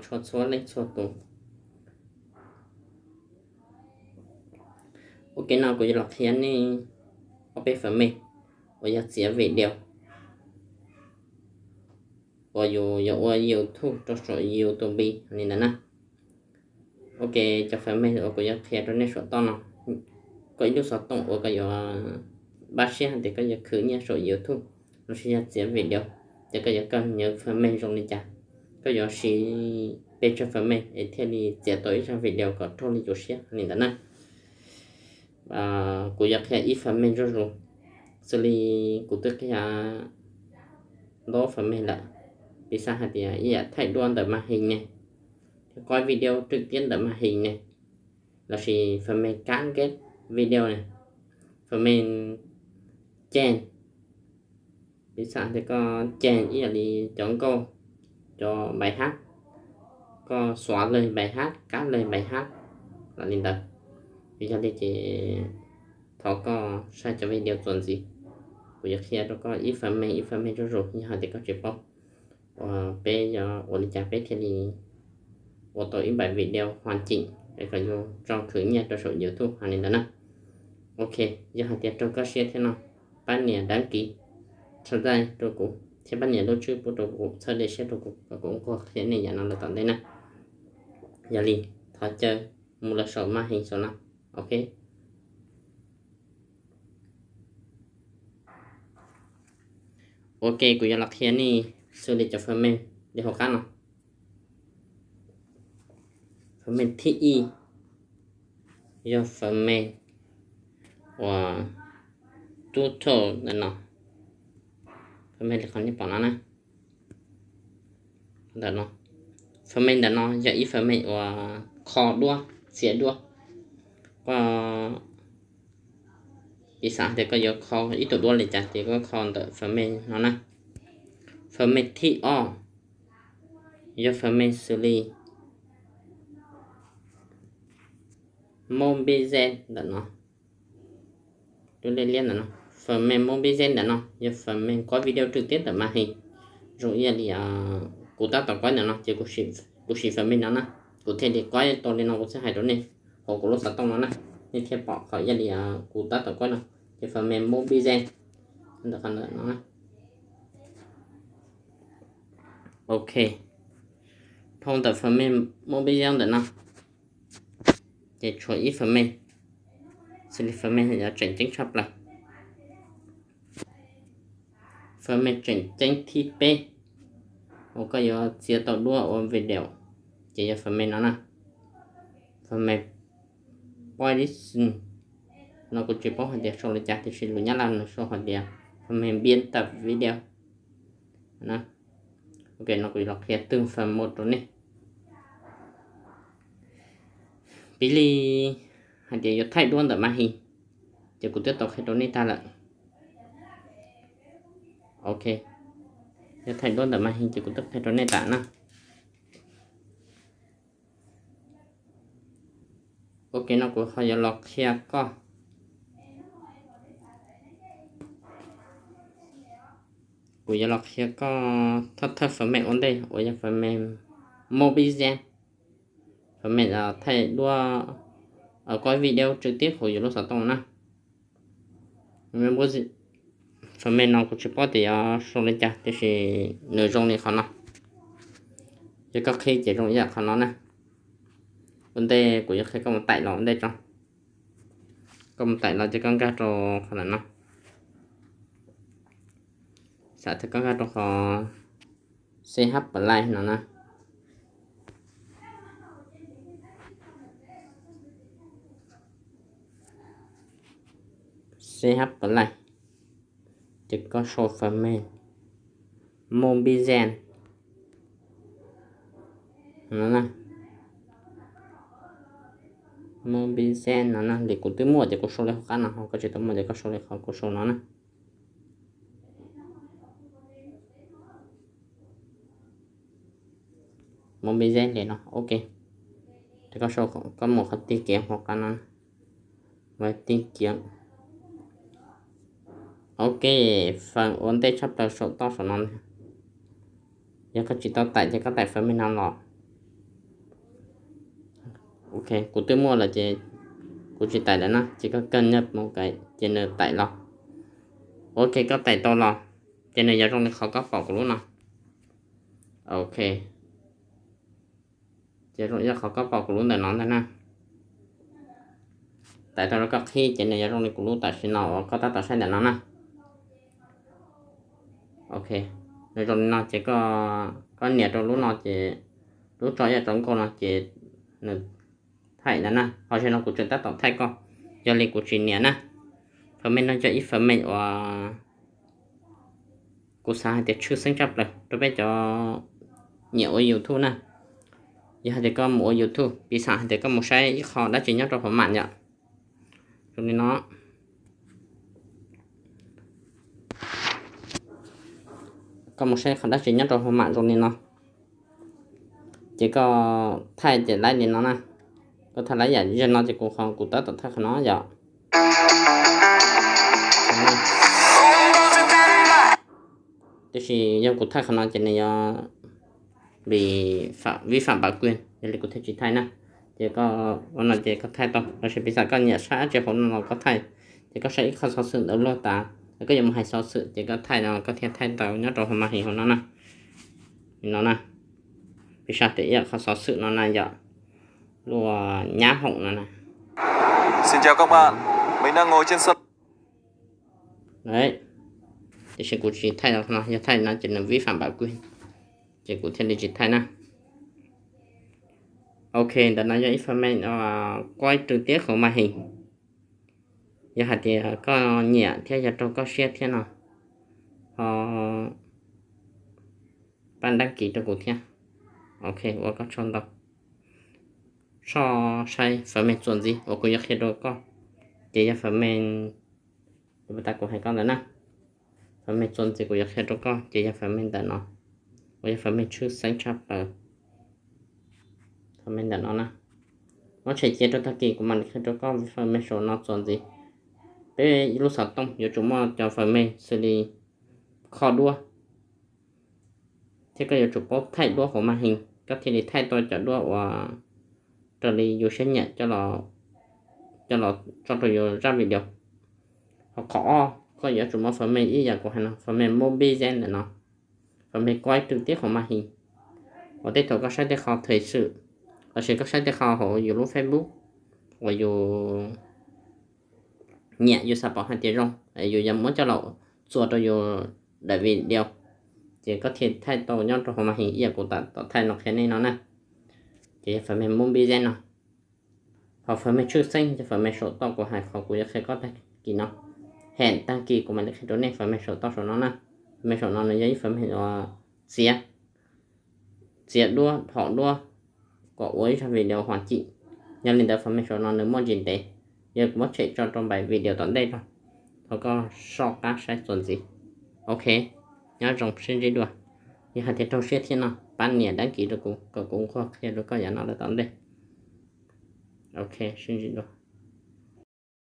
txhua txhua leej txhua tus. Ok, no kuv yuav los qhia nej ob peb fas mej uas yog txiav video uas yus yuav ua YouTube rau saum YouTube li ntawd na. Ok, cov fas mej uas kuv yuav qhia rau nej saum toj no, koj ib lub xov tooj uas koj yuav npaj siab hais tias koj yuav khwv nyiaj saum YouTube lossis yog txiav video, ces koj yuav kawm nyias fas mej zoo li cas, koj yuav siv pes tsawg fas mej es thiaj li txiav tau ib zaj video kom raug li yus siab li ntawd na. Kuv yuav qhia ib fas mej zuj zus, xws li kuv twb qhia ntau fas mej lawm, piv xam hais tias ib yam thaij duab ntawm màn hình ne, thiab quay video trực tiếp ntawm màn hình ne, lossis fas mej cắt ghép video ne, fas mej chèn, piv xam tias koj chèn ib yam li cov nkauj, cov bài hát, koj xóa lời bài hát, cắt lời bài hát los li ntawd. Yog li ces thov koj saib cov video txuas ntxiv, kuv yuav qhia rau koj ib fas mej ib fas mej zuj zus, yog hais tias koj tsis paub uas peb yuav ua li cas peb thiaj li ua tau ib bài video hoàn chỉnh es kom yus tso khwv nyiaj rau saum YouTube hais li ntawd na. Ok, yog hais tias raug koj siab thiab no, pab nias đăng ký, subscribe rau kuv thiab pab nias lub tswb pub rau kuv, txhawb dej siab rau kuv kom kuv nquag qhia nej yam no lawm tom ntej na. Yog li, thov caw mus lawm saum màn hình saum no. Ok. Ok, kuv yuav los qhia nej xws li cov fas mej li hauv qab no. Fas mej thib ib yog fas mej uas tub thauj ntawm no, fas mej li qhov nej pom no na. Ntawm no, fas mej ntawm no yog ib fas mej uas kho duab, txiav duab. Koj piv xam tias koj yuav kho ib tug duab li cas ces koj kho ntawm fas mej no na. Fas mej thib ob yog fas mej xws li Mobizen ntawm no. Lub liab liab ntawm no, fas mej Mobizen ntawm no yog fas mej quay video trực tiếp ntawm màn hình. Zoo ib yam li kuv tab tom quay ntawm no ces kuv siv fas mej no na, kuv thiaj li quay tau li no kuv thiaj hais rau nej hauv kuv lub xov tooj no na, nej thiaj pom qhov ib yam li kuv tab tom quay no, ces fas mej Mobizen ntawm qhov ntawm no na. Ok, dhau ntawm fas mej Mobizen ntawm no ces tshuav ib fas mej, xws li fas mej yuav tseem ceeb tshaj plaws. Fas mej tseem ceeb thib peb uas koj yuav txiav tau duab ua video ces yog fas mej no na. Fas mej Poidisin no kuv tsis paub hais tias sau li cas tiam sis lus Nyab Laj nws sau hais tias fas mej biên tập video. Ok, no kuv yuav los qhia twg fas mej rau nej. Piv li hais tias yuav thaij duab ntawm màn hình ces kuv twb tau qhia rau nej tag lawm. Ok, yuav thaij duab ntawm màn hình ces kuv twb qhia rau nej tag na. Ok, no kuv ho yuav los qhia koj, kuv yuav los qhia koj thawj thawj fas mej ua ntej uas yog fas mej Mobizen, fas mej thaij duab, quay video trực tiếp hauv yus lub xov tooj na. Fas mej no kuv tsis paub tias yuav sau li cas tiam sis nws zoo li qhov no. Yog koj qhib ces zoo ib yam qhov no na. Ua ntej kuv yuav qhia koj mus taim los ua ntej tso. Koj mus taim los ces koj nkag rau qhov ntawm no, xam thiab koj nkag rau qhov CH Play no na. CH Play, ces koj sau fas mej Mobizen no na. Mobizen no na, li kuv twb muaj ces kuv sau li hauv qab no, ho koj tsis tau muaj ces koj sau li qhov kuv sau no na. Mobizen li no, ok. Ces koj sau, koj mus qhov tìm kiếm hauv qab no, tìm kiếm. Ok, fas ua ntej tshaj plaws saum toj saum no. Yog koj tsis tau taim ces koj taim fas mej no los. Ok, kuv twb muaj lawm ces kuv tsis tais lawm na, ces koj kawg nyaj mus ces nws tais los. Ok, koj tais tau los ces nws yuav zoo li qhov koj pom kuv lub no. Ok, ces zoo li qhov koj pom kuv lub ntawm no ntag na. Tais tau rau koj qhib ces nws yuav zoo li kuv lub tam sim no uas koj tab tom saib ntawm no na. Ok, nws zoo li no ces koj nias rau lub no ces lub tso ib yam rau nkauj no ces nws thaij ntawd na. Ho zaum no kuv tseem tab tom thaij koj, yog li kuv tsis nias na. Fas mej no yog ib fas mej uas kuv xav hais tias tshwj xeeb tshaj plaws rau peb cov nyiam ua YouTube na. Yog hais tias koj mus ua YouTube, piv xam hais tias koj mus saib ib qho dab tsi nyob rau hauv mam yom, zoo li no, koj mus saib qhov dab tsi nyob rau hauv mam zoo li no, ces koj thaij ces laib li no na. Koj thaij laib yam li no ces kuv qhov kuv tab tom thaij qhov no yom. Tiam sis yog kuv thaij qhov no ces nws yuav vij phạm bản quyền, yog li kuv thiaj tsis thaij na. Ces koj ua no ces koj thaij tau, los sis piv xam koj nyiam saib dab tsi hauv no los koj thaij. Ces koj saib ib qho xov xwm ntawd luag tas, koj yuav mus hais xov xwm ces koj thaij no koj thiaj thaij tau nyob rau hauv màn hình hauv no na. Li no na, piv xam tias ib qho xov xwm no na yom, luag nyab hoom no na. Xin chào các bạn, mình đang ngồi trên sân Tiam sis kuv tsis thaij no, yog thaij no ces nws vij phạm bản quyền, ces kuv thiaj li tsis thaij na. Ok, ntawm no yog ib fas mej quay trực tiếp hauv màn hình. Yog hais tias koj nyiam thiab yog raug koj siab thiab no, ho pab đăng ký rau kuv thiab. Ok, ua koj tsaug ntau. Soj saib fas mej txuas ntxiv uas kuv yuav qhia rau koj, ces yog fas mej, kuv hais koj ntawd na, fas mej txuas ntxiv kuv yuav qhia rau koj ces yog fas mej ntawm no, uas yog fas mej tshwj xeeb tshaj plaws. Fas mej ntawm no na, muab tshem cia rau tag kis kuv mam li qhia rau koj fas mej saum no txuas ntxiv. Peb ib lub xov tooj yuav tsum muaj cov fas mej xws li kho duab, thiab koj yuav tsum paub thaij duab hauv màn hình koj thiaj li thaij tau cov duab uas raws li yus siab nyiam coj los tso rau yus zaj video. Ho qhov ob, koj yuav tsum muaj fas mej ib yam kuv hais no, fas mej mob biz zeb ntawm no, fas mej quay trực tiếp hauv màn hình, uas tej thaum koj saib tej qho thời sự, los sis koj saib tej qho hauv yus lub Facebook uas yus nyiam yus xav pom hais tias zoo, yus yuav muab coj los txuas rau yus daim video, ces koj thiaj thaij tau nyob rau hauv màn hình ib yam kuv tam tom thaij no qhia nej no na. Ces yog fas mej mob biz zeb no. Ho fas mej tshwj xeeb yog fas mej saum toj kuv hais qhov kuv yuav qhia koj tag kis no. Hais tag kis kuv mam li qhia rau nej fas mej saum toj saum no na. Fas mej saum no nws yog ib fas mej uas txiav, txiav duab, phom duab, kom ua ib zaj video hoàn chỉnh. Yog li ntawd fas mej saum no nws muaj ntsis ntev, yog kuv muab tshem tso rau npaim video tom ntej tso, thov koj soj qab saib txuas ntxiv. Ok, nyob zoo sib ntsib dua. Yog hais tias raug siab thiab no pab nias đăng ký rau kuv kom kuv nquag qhia rau koj yav no lawm tom ntej. Ok, sib ntsib dua.